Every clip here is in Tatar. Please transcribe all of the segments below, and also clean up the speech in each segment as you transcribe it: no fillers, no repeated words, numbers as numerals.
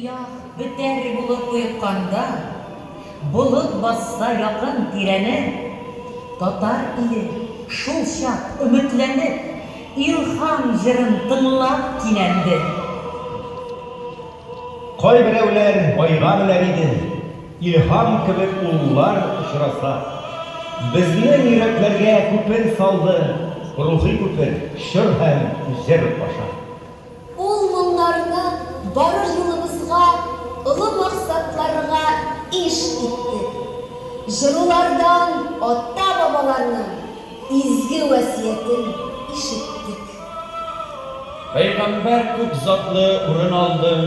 Дөнья бетәр булып боекканда, Болыт басса якын тирәне, Татар иле шул чак өметләнеп, Илһам җырын тыңлап кинәнде. Кайберәүләр байга менәр иде, Илһам кебек уллар очраса. Безнең йөрәкләргә күпер салды Рухи күпер, чор һәм җыр аша. Ул моңнарны барыр юлыбызга, олы максатларга иш иттек. Җырулардан ата-бабаларның изге васыятен ишеттек. Пәйгамбәр күк затлы урын алдың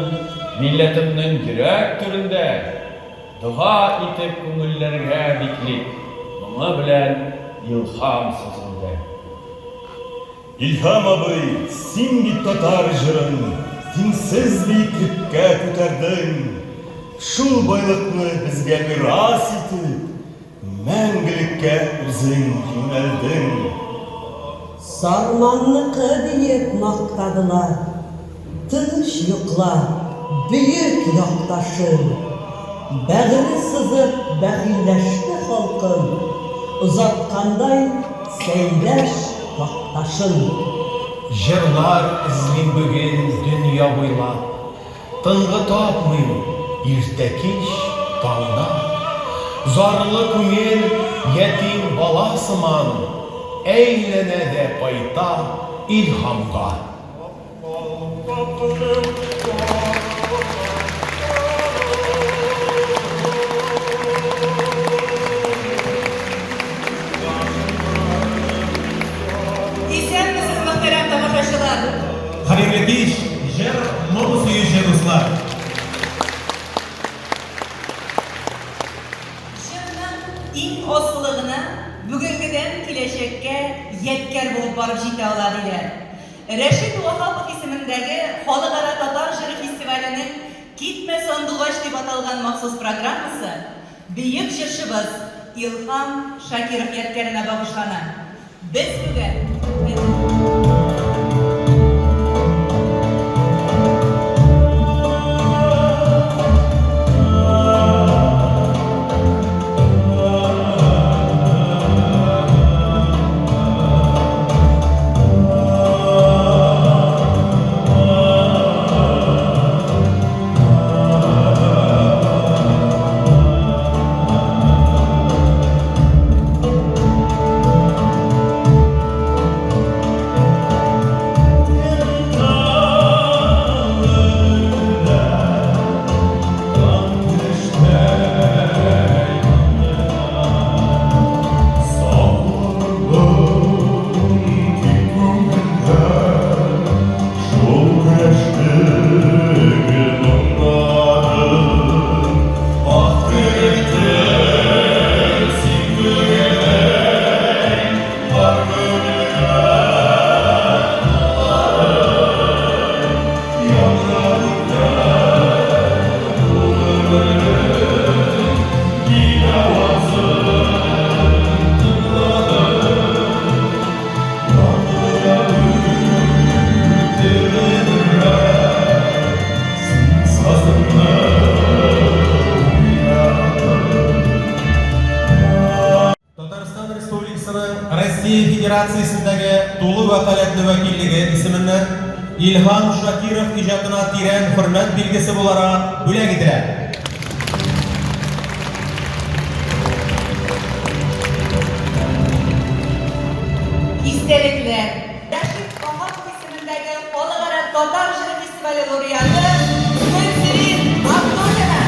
Милләтемнең йөрәк түрендә. Дога итеп күңелләргә биклик Моңы белән илһам сүзендә. Илһам абый, син бит татар җырын Тиңсез биеклеккә күтәрдең. Шул байлыкны безгә мирас итеп, Мәңгелеккә үзең юнәлдең. Сарманныкы диеп мактадылар. Тыныч йокла, бөек якташым! Бәгыре сызып бәхилләште халкым, Озаткандай Сәйдәш такташын. Җырлар эзлим бүген дөнья буйлап, Тынгы тапмыйм иртә-кич, таңда. Зарлы күңел ятим бала сыман, Әйләнә дә кайта илһамга. Исәнмесез, мөхтәрәм тамашачылар! Хәерле кич, җыр, моң сөюче дуслар! Җырның иң асылы гына бүгенгедән киләчәккә ядкәр булып барып җитә ала, диләр. Рәшит Ваһапов исемендәге Халыкара татар җыры фестиваленең Китмә, сандугач дип аталган махсус программасы бөек җырчыбыз Илһам Шакиров ядкәренә багышлана. Без бүген. Татарстан Республикасының Россия Федерациясендәге тулы вәкаләтле вәкиллеге исеменнән Илһам Шакиров иҗатына тирән хөрмәт билгесе буларак бүләк ителә. Истәлекләр. Рәшит Ваһапов исемендәге Халыкара татар җыры фестивале лауреаты Гөлсирин Абдуллина.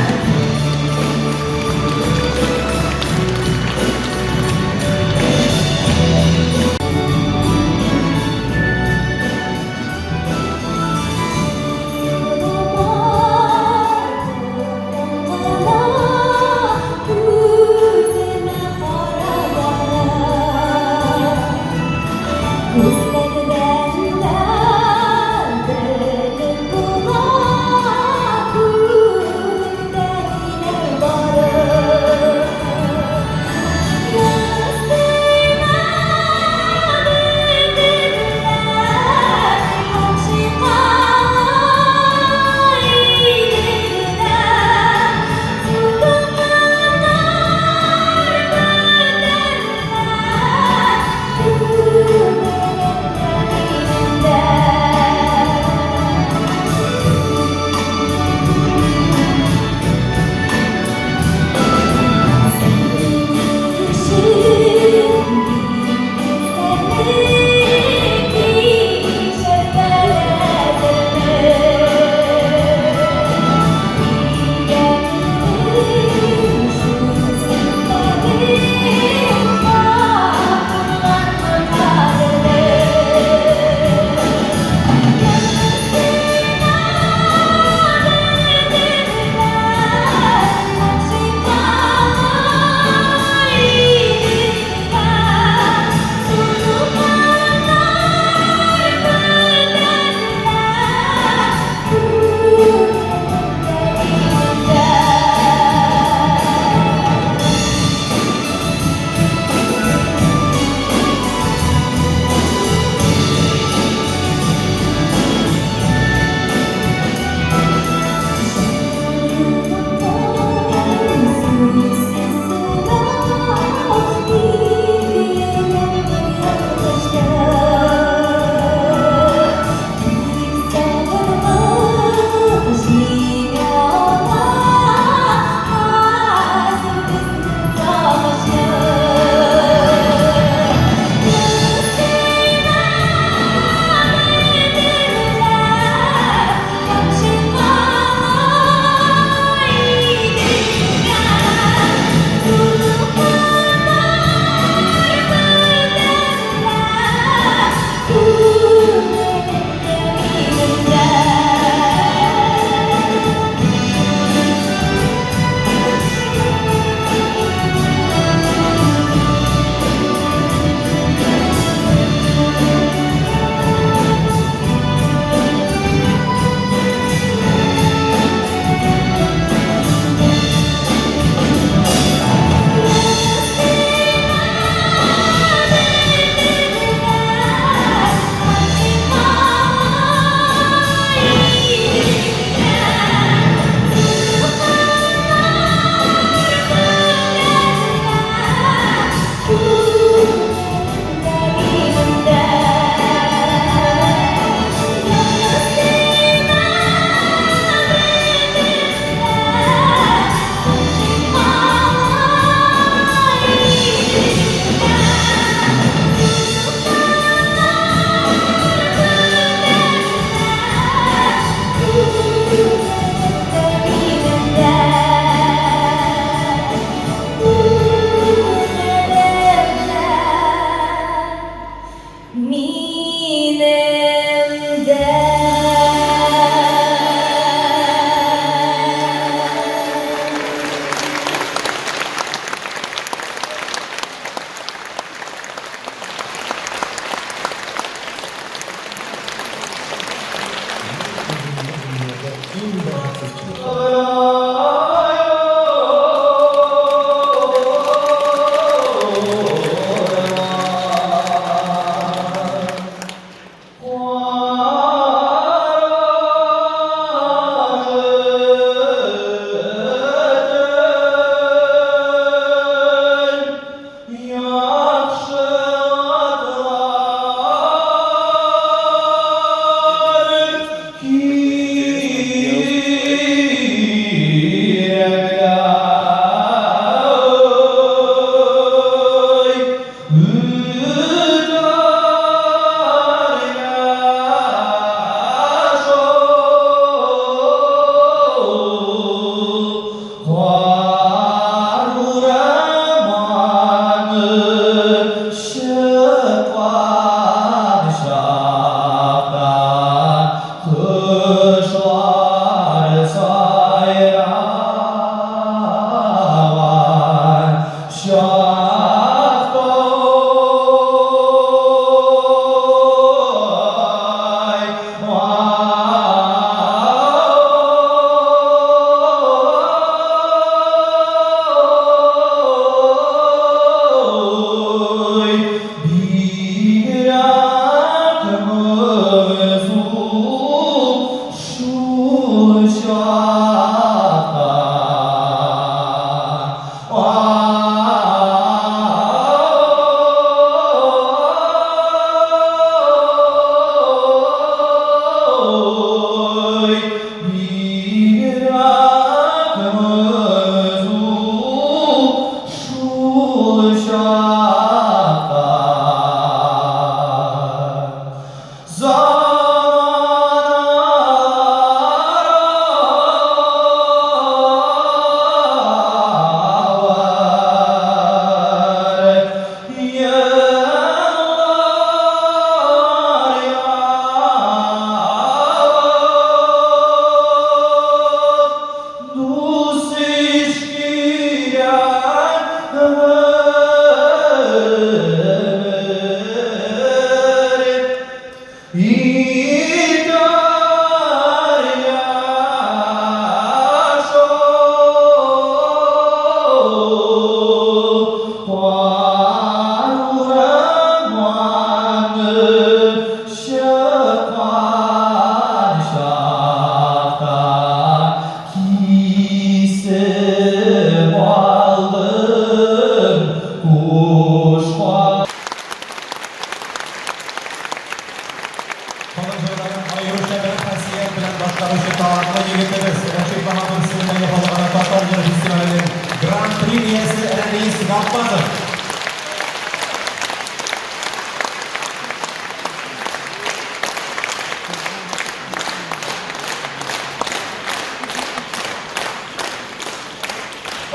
Халык җырларын аеруча бер хасият белән башкаручы талантлы егетебез Рәшит Ваһапов исемендәге халыкара татар җыры фестиваленең Гран-при иясе Рәмис Габбазов.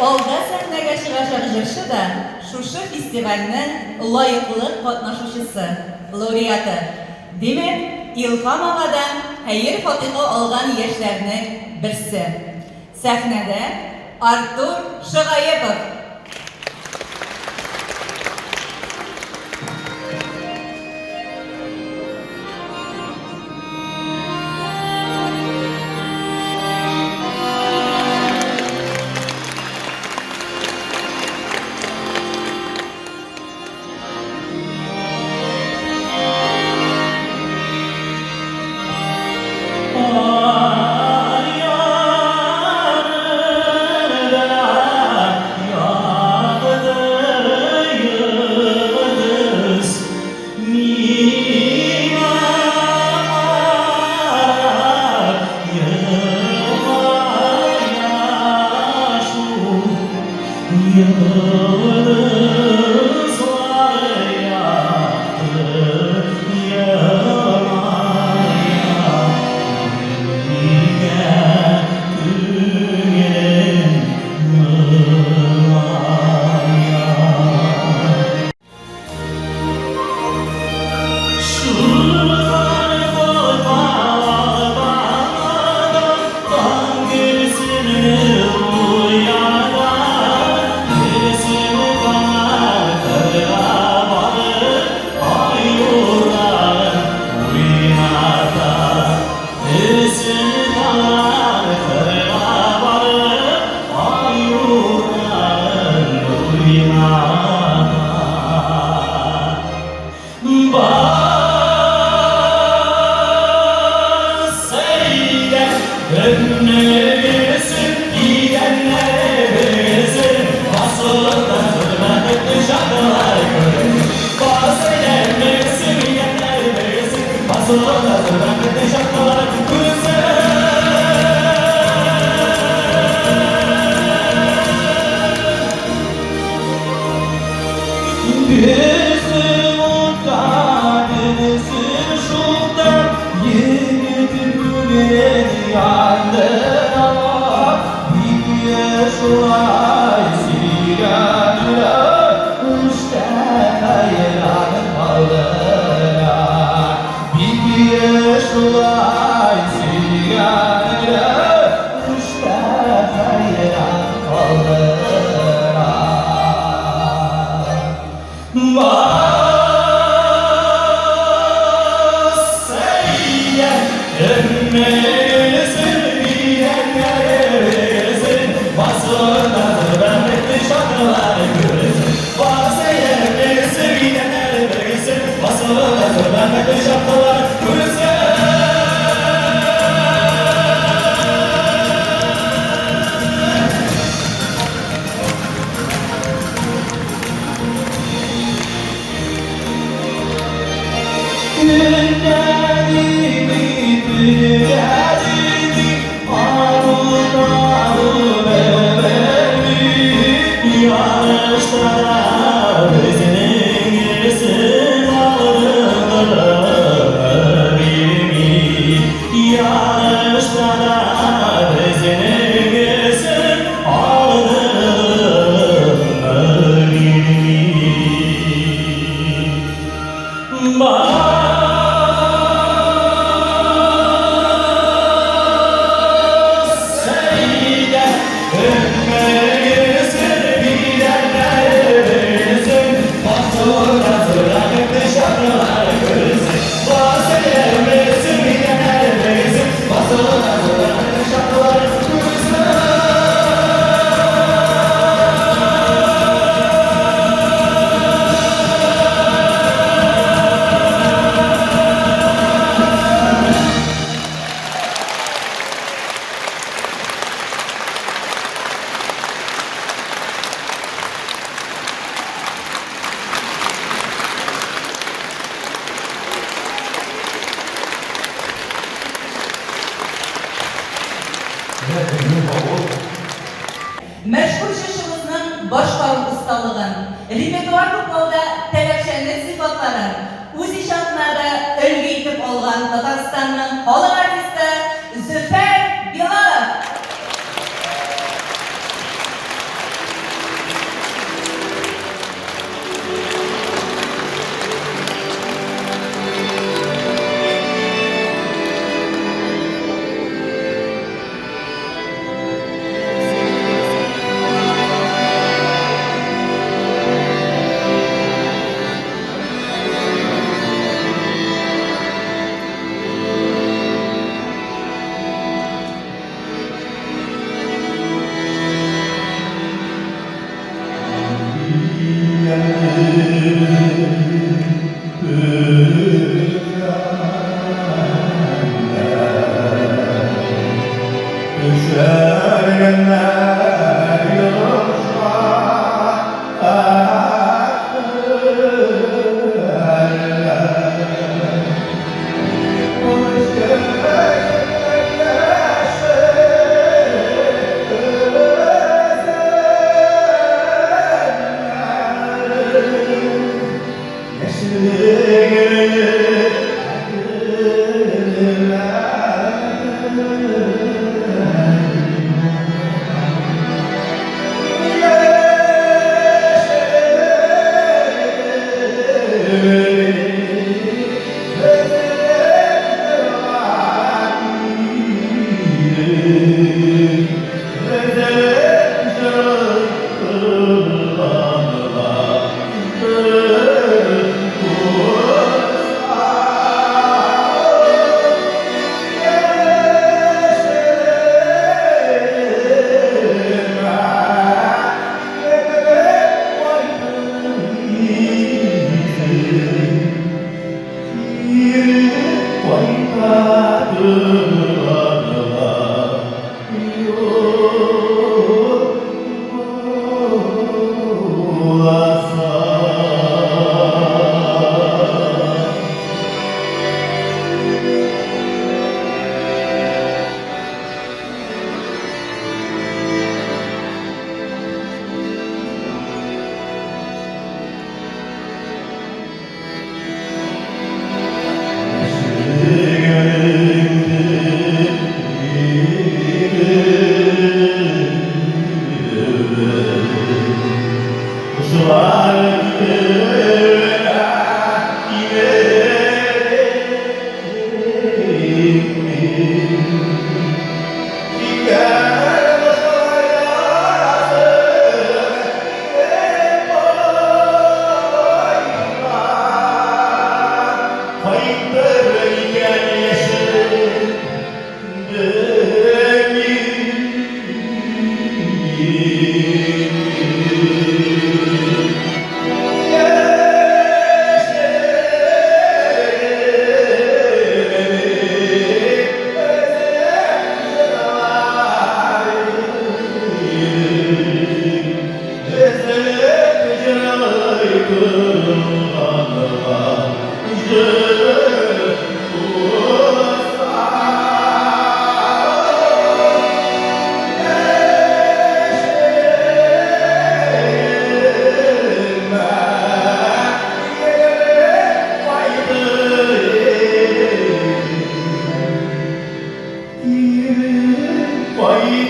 Алда сәхнәгә чыгачак җырчы да шушы фестивальнең лаеклы катнашучысы, лауреаты. Димәк, Илһам агадан хәер-фатыйха алган яшьләрнең берсе. Сәхнәдә Артур Шөгаепов! Ай ярында Рәхәтле чаптылар күрсен. Мәшһүр җырчыбызның башкару осталыгын, репертуар туплауда таләпчәнлек сыйфатларын үз иҗатына да өлге итеп алган Татарстанның халык артисты Зөфәр Билалов!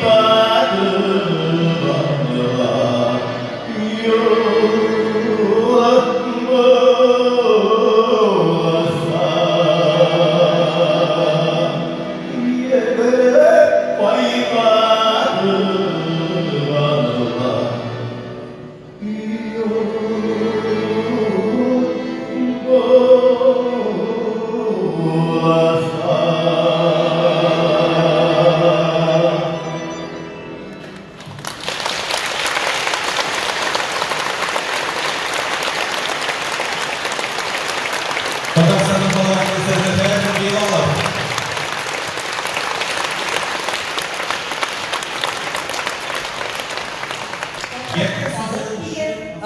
Кайта туганнар, юк булса. Йөгереп кайта туганнар, Татарстанның халык артисты Зөфәр Билалов.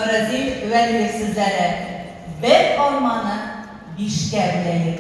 Разил Вәлиев сүзләре. Бер алманы бишкә бүләек.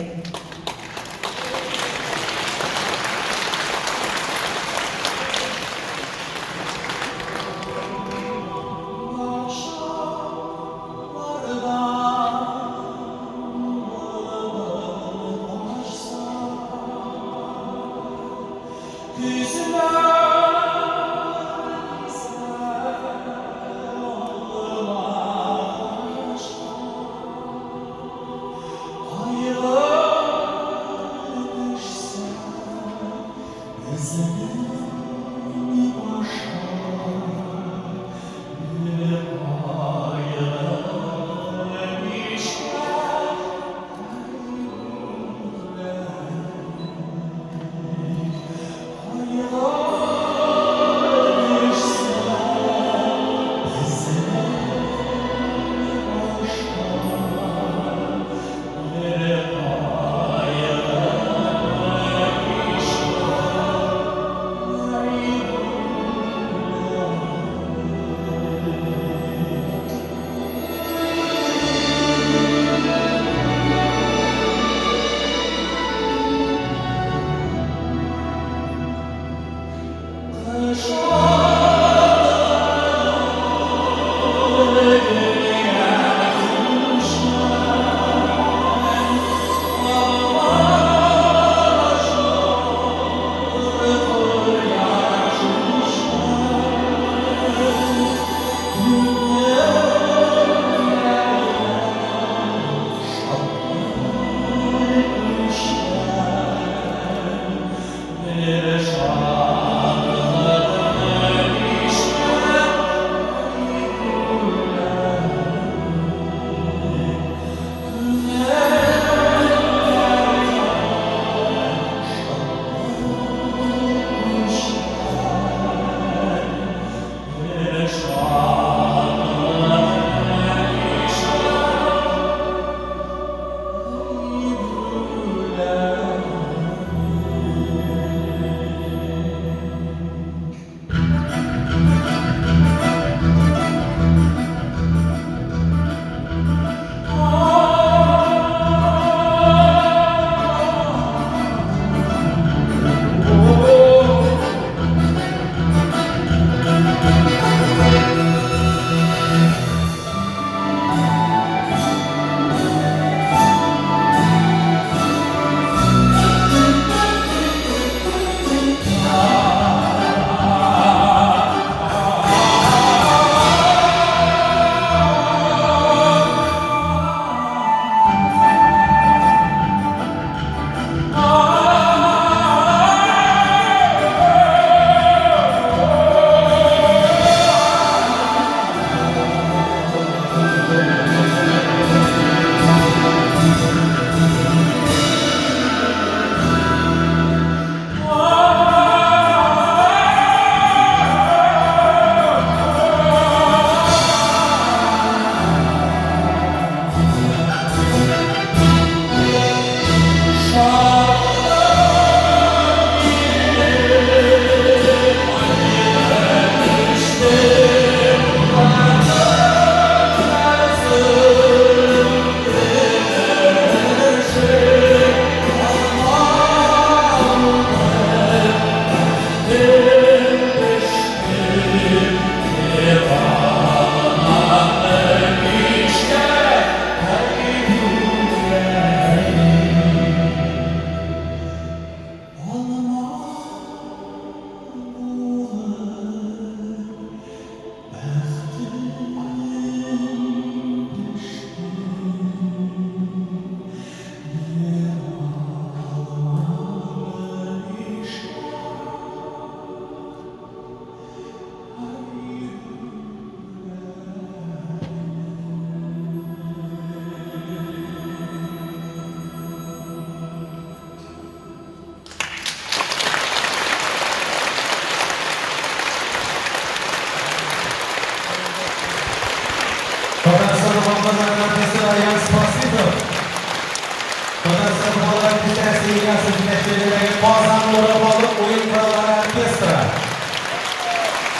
Рәсәй Ильясов җитәкчелегендәге Казан нуры халык уен кораллары оркестры.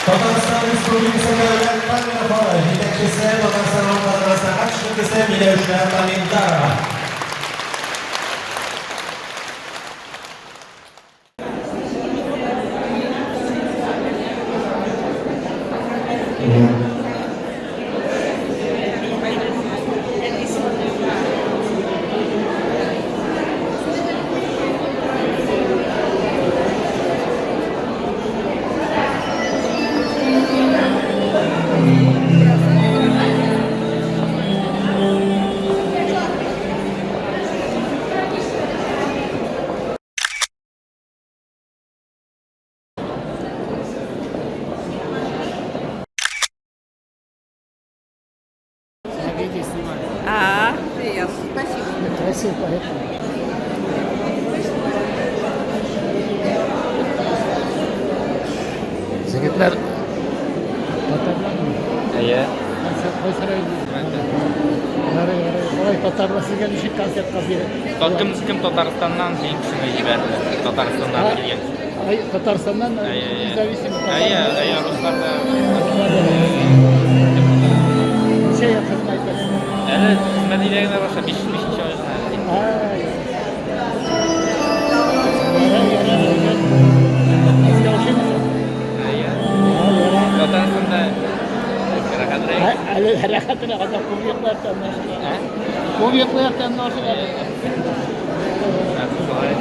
Татарстан Республикасы Дәүләт камера хоры, җитәкчесе Татарстанның атказанган сәнгать эшлеклесе Миләүшә Талимдарова. А, привет. Спасибо. Красиво поехали. Егетләр татарлармы? Әйе. Концерт кайсы районда? Ярый, ярый. Алай татарлар сезгә ничек концертка бирә? Кем кем Татарстаннан җыен кешене җибәрде. Татарстаннан килгән. Ай, Татарстаннан Әйе, әйе. независимо. Әйе, әйе, руслар да. Ничә ел хезмәт итәсез? Әле хезмәт итә генә башлап 5 нче ай гына. Ай. Ярар, ярар, әйбәт. Сезгә ошыймы соң? Әйе. Татарстанда рәхәтрәк. Әле рәхәтрәк, анда күп йоклар тәмле. Күп йоклар тәмле ашыйлар. Шулай.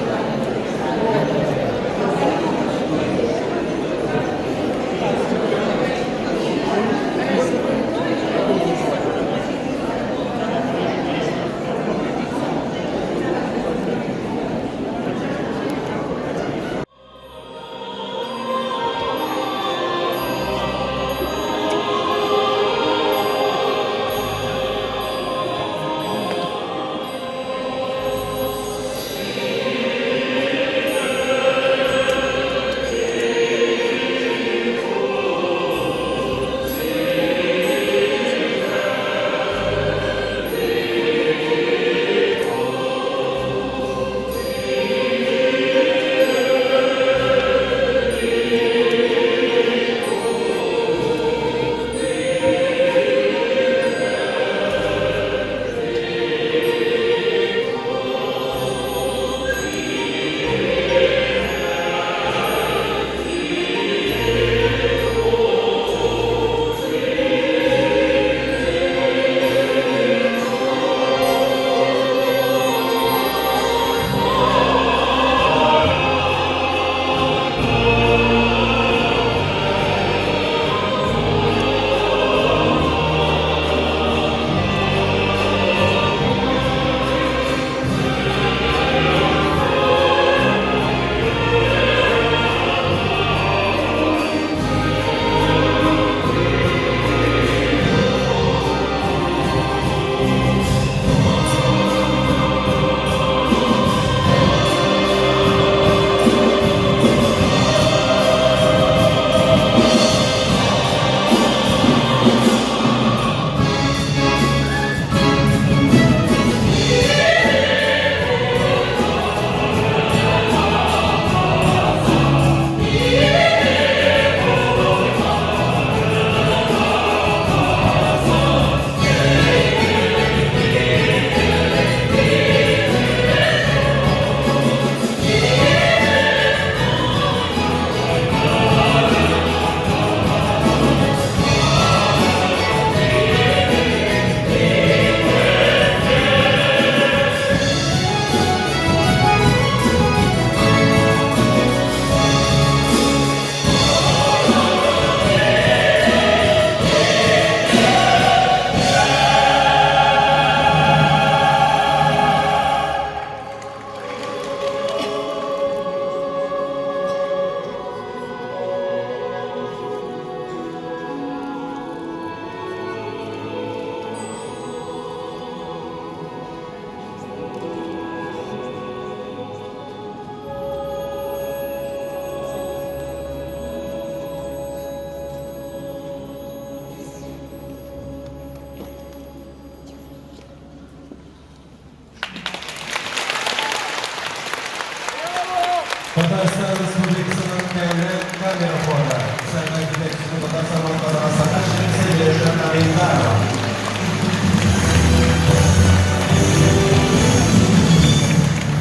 Сәнгать җитәкчесе Татарстан атказанган сәнгать җитәкчесе Миләүшә Гыйндарова.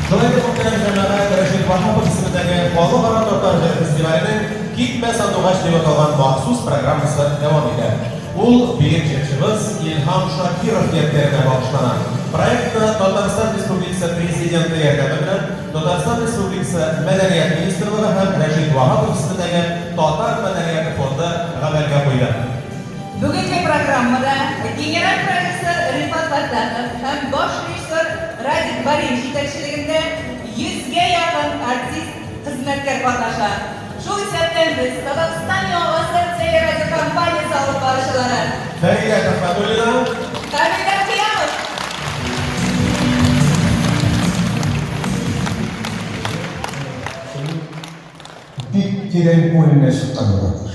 Шулай итеп, мөхтәрәм җәмәгать, Рәшит Ваһапов исемендәге Халыкара татар җыры фестиваленең Китмә, сандугач дип аталган махсус программасы дәвам итә. Ул бөек җырчыбыз Илһам Шакиров ядкәренә багышлана. Проектны Татарстан Республикасы Президенты ярдәме белән Татарстан Республикасы Мәдәният министрлыгы һәм Рәшит Ваһапов исемендәге Татар мәдәнияте фонды гамәлгә куйды. Бүгенге программада генераль продюсер Рифат Фәттахов һәм баш режиссер Радик Бариев җитәкчелегендә йөзгә якын артист, хезмәткәр катнаша. Шул исәптән без, Татарстан Яңа гасыр телерадиокомпаниясе алып баручылары. Фәридә Төхфәтуллина. Камилә Кыямов. Бик тирән күңеленнән чыккан яратыш.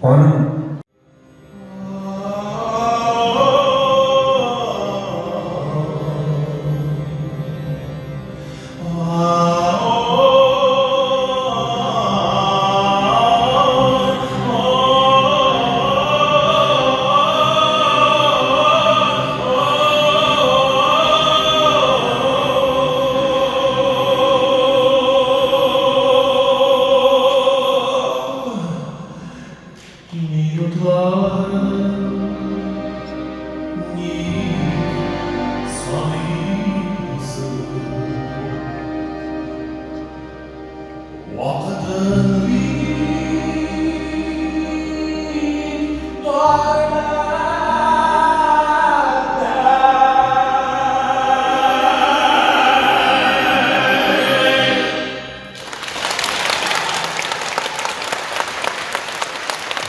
Аның. Минутларын ник саныйсың? Вакытын бит бар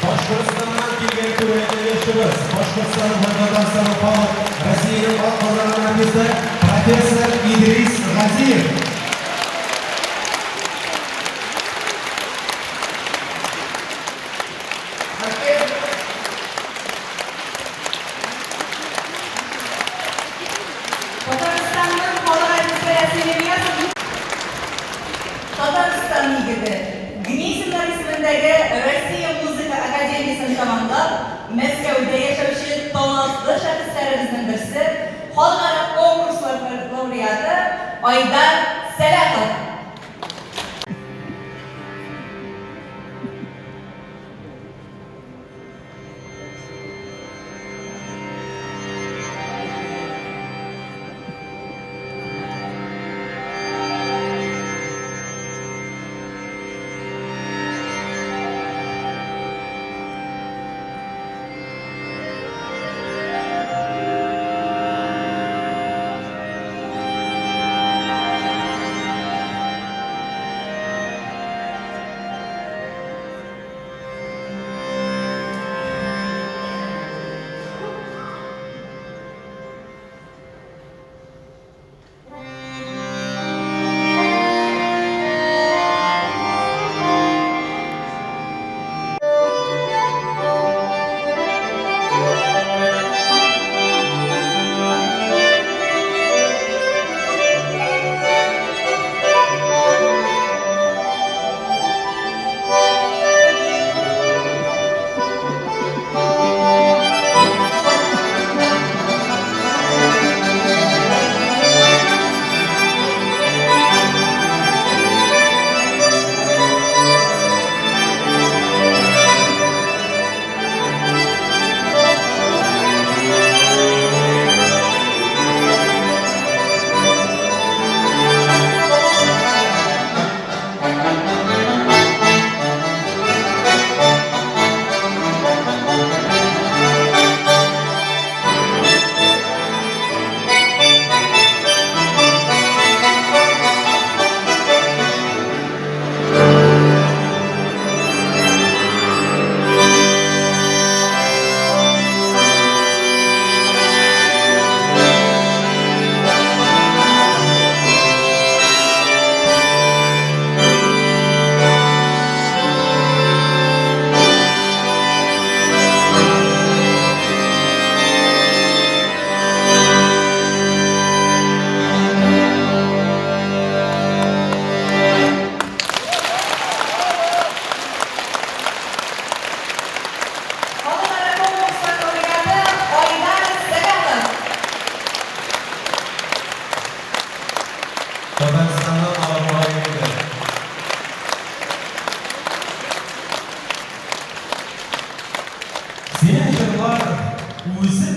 Башкортстаннан килгән күренекле җырчыбыз, Башкортстанның һәм Татарстанның халык, Россиянең атказанган артисты, профессор Идрис Газиев. Татарстанның халык артисты Рәсим Ильясов Татарстан егете, Гнесиннар исемендәге Россия музыка академиясен тәмамлап, Мәскәүдә яшәүче талантлы шәхесләребезнең берсе, халыкара конкурслар лауреаты Айдар Сәлахов.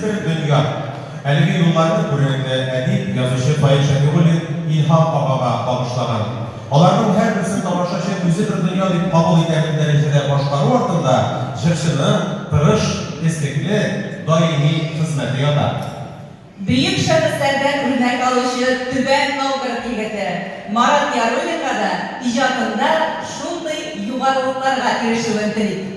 бер дөнья. Әлеге юлларны күренекле әдип, язучы Фаил Шәфигуллин Илһам абага багышлаган. Аларның һәрберсен тамашачы үзе бер дөнья дип кабул итәрлек дәрәҗәдә башкару артында җырчының тырыш, эзлекле, даими хезмәте ята. Бөек шәхесләрдән үрнәк алучы Түбән Новгород егете Марат Яруллинга да иҗатында шундый югарылыкларга ирешүен телик.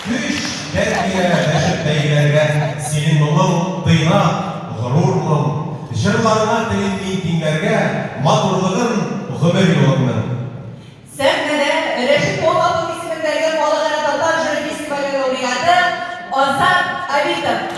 Көч, дәрт бирә дәшеп бәйгеләргә Синең моңың, тыйнак, горур моң. Җырларыңа телим мин тиңләргә Матурлыгын гомер юлыңның. Сәхнәдә Рәшит Ваһапов исемендәге Халыкара татар җыры фестивале лауреаты Азат Абитов.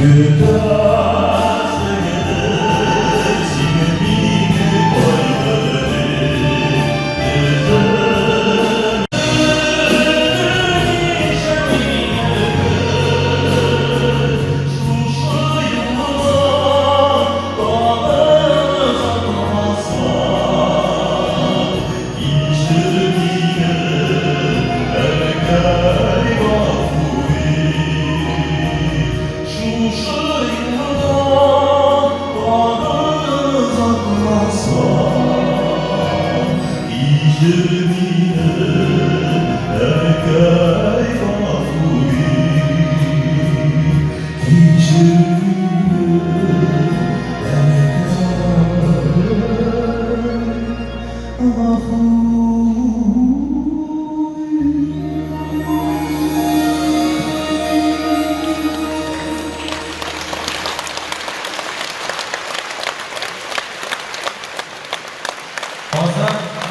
Азат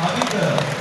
Абитов.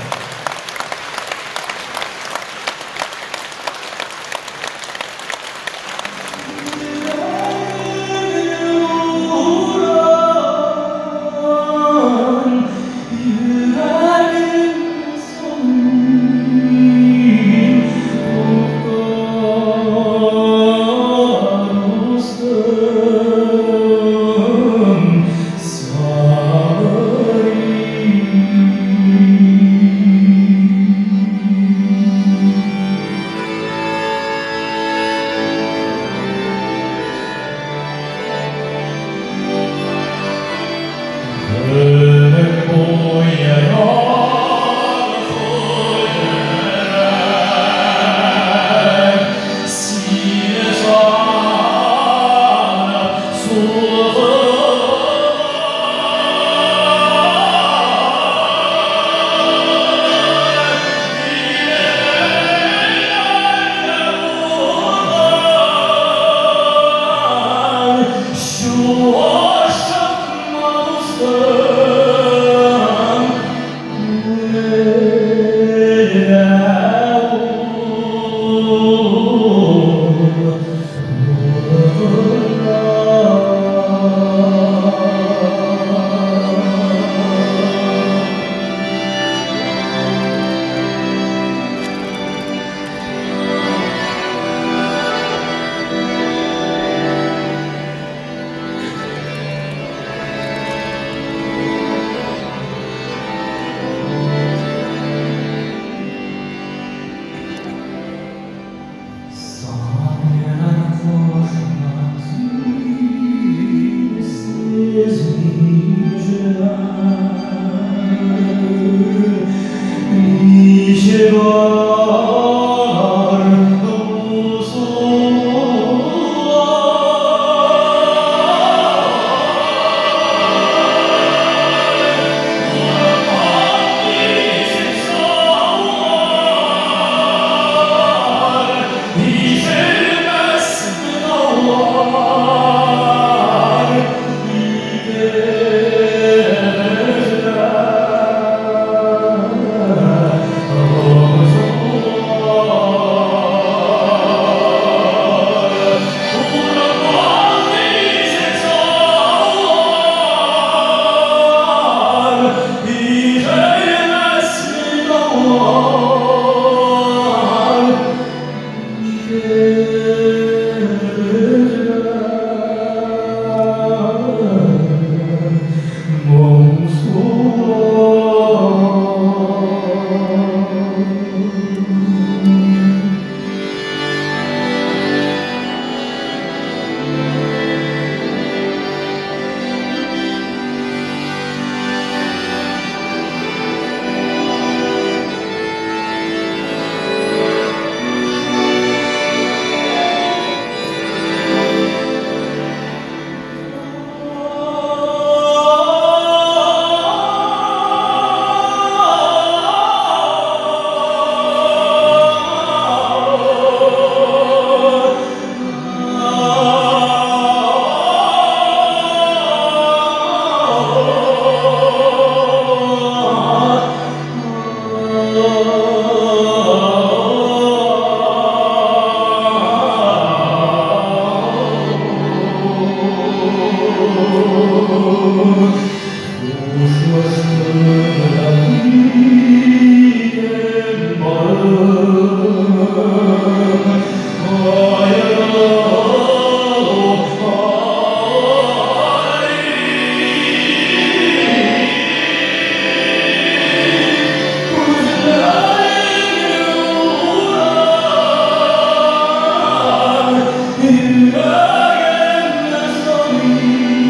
Йөрәгемне салыйм,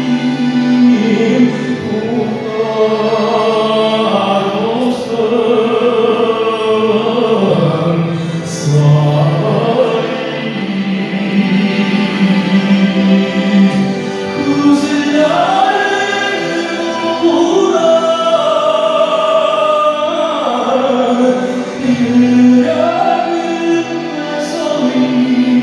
Тукта, дустым, салыйм. Күзләрең урар, йөрәгемне салыйм.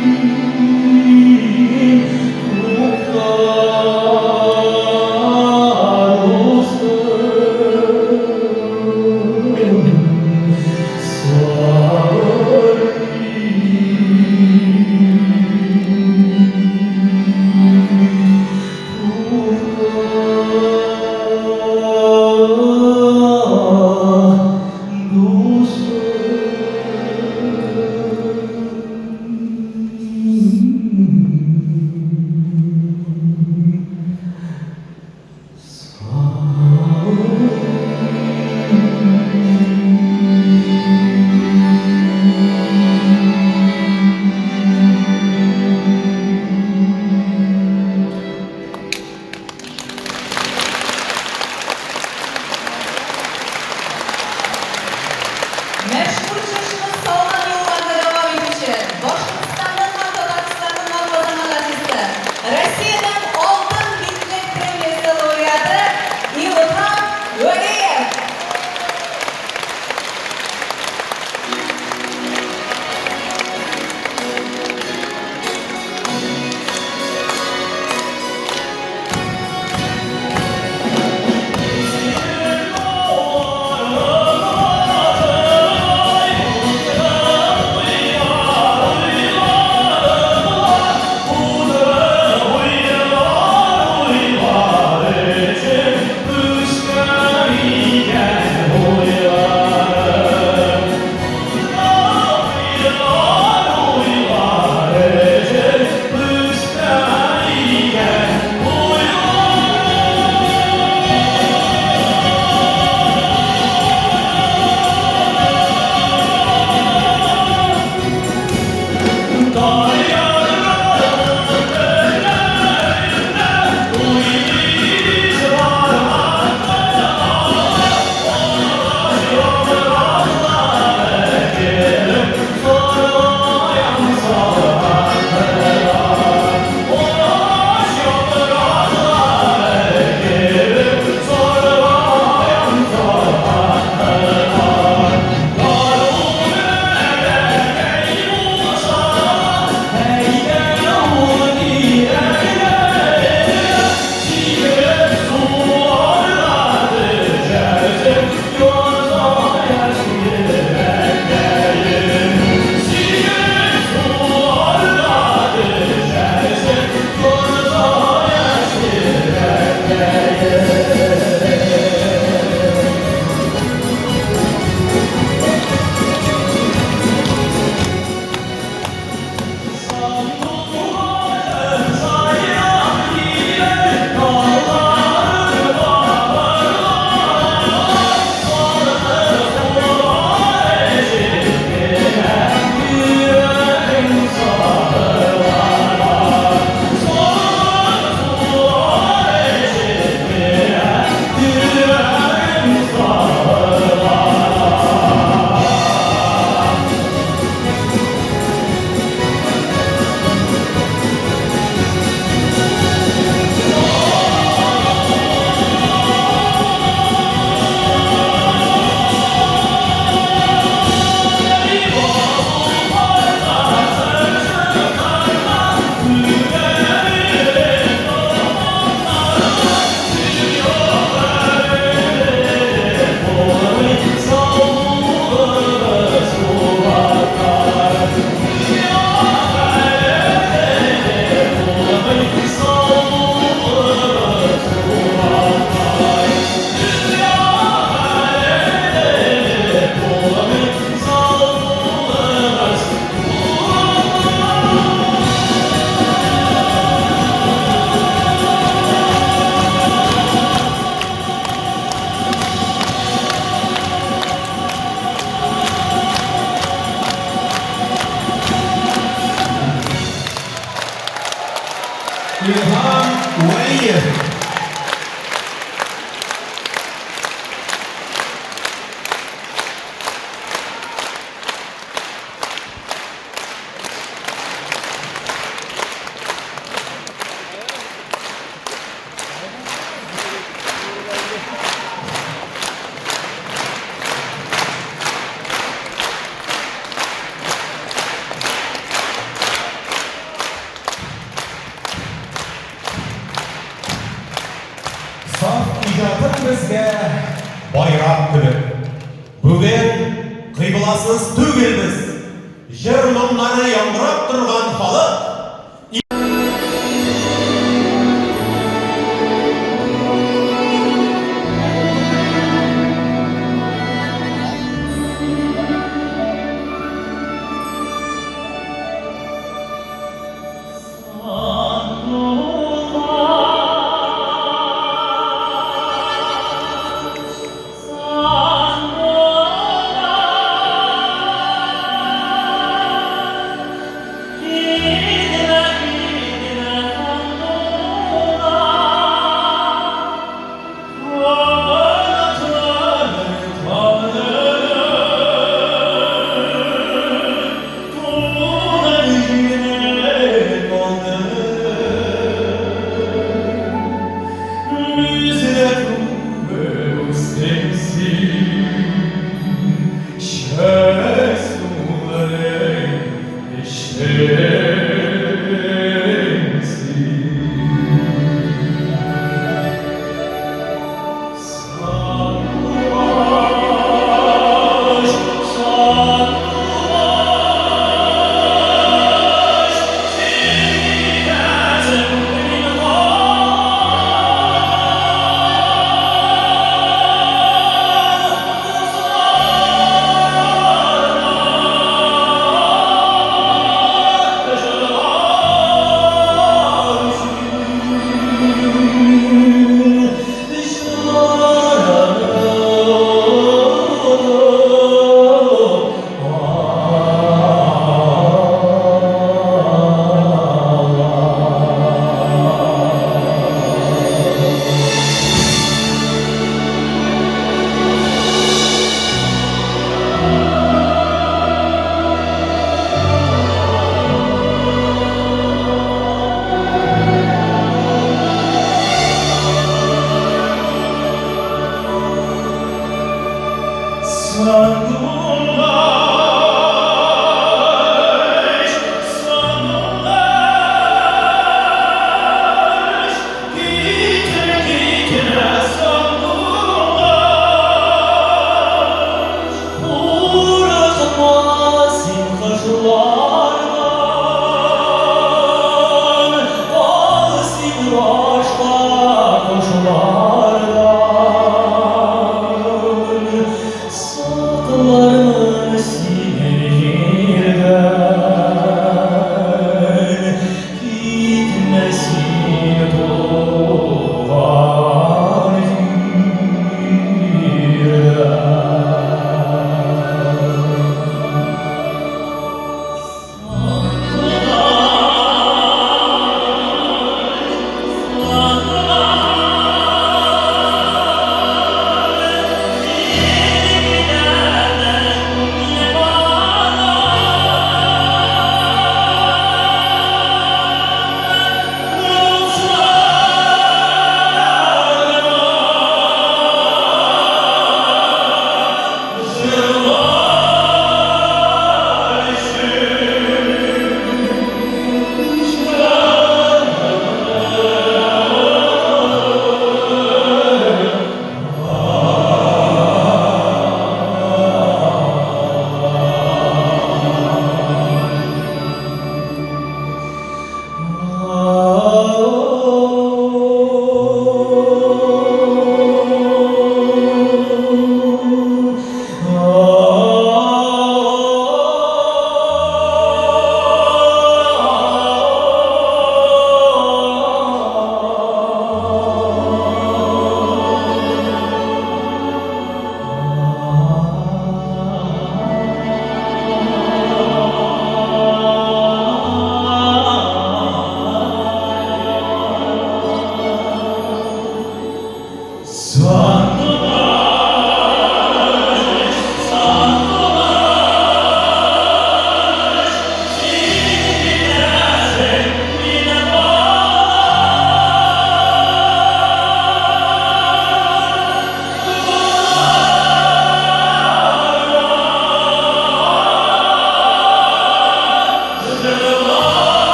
Илһам Вәлиев. Саф иҗатың безгә байрак кебек. Бүген кыйбласыз түгелбез. Җыр моңнары яңгырап торган халык. Сандугач,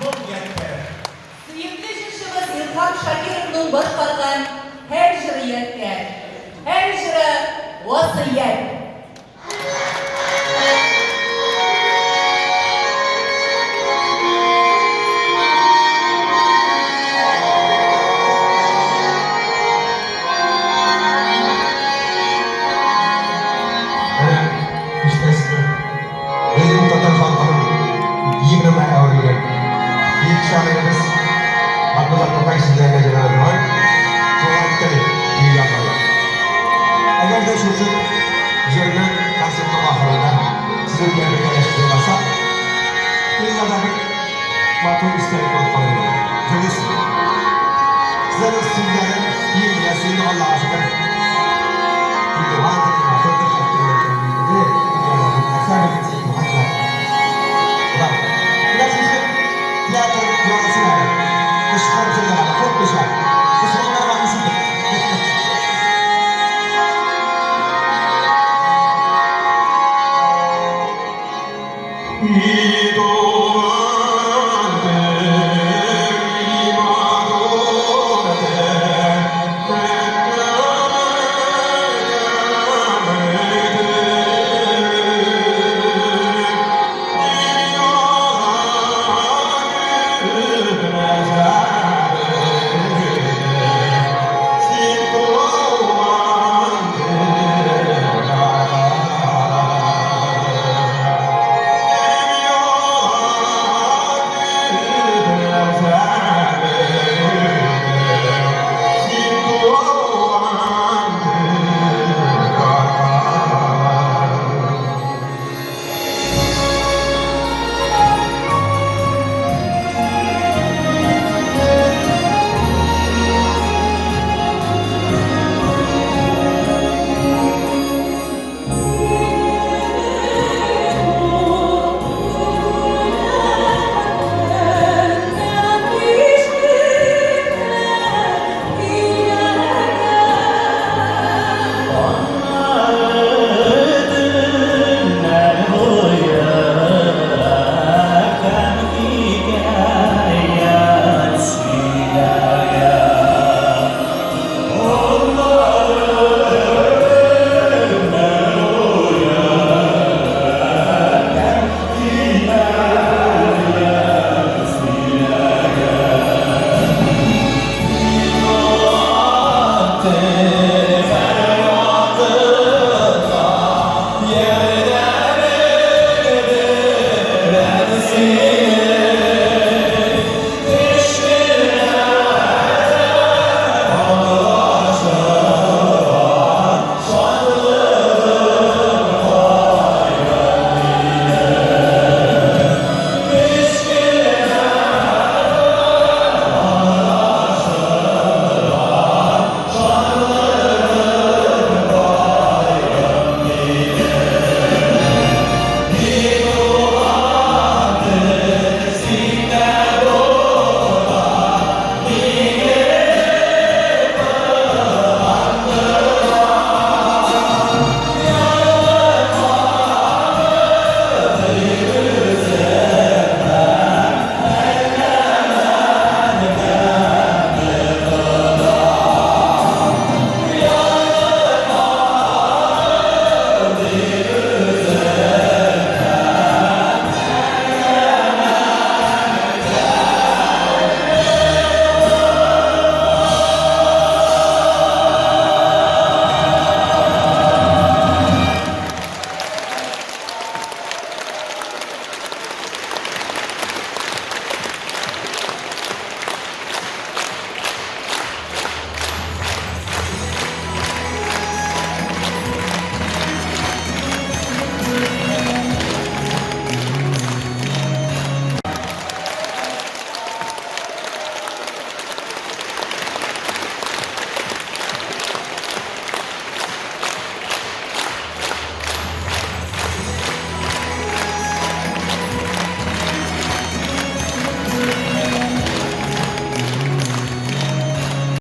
Моң ядкәр. Сөекле җырчыбыз Илһам Шакировның башкарган һәр җыры ядкәр, һәр җыры васыять. Менә ишетәсезме? Безнең татар халкының гимнына әверелгән бөек шагыйребез Габдулла Тукай сүзләренә җырлана торган Туган тел көе яңгырады. Әгәр дә шушы җырны концертның ахырында сезнең белән бергәләшеп җырласак, ул да бер матур истәлек булып калыр иде. Җырлыйсызмы? Сезнең сүзләрен, көен беләсез инде, Аллага шөкер.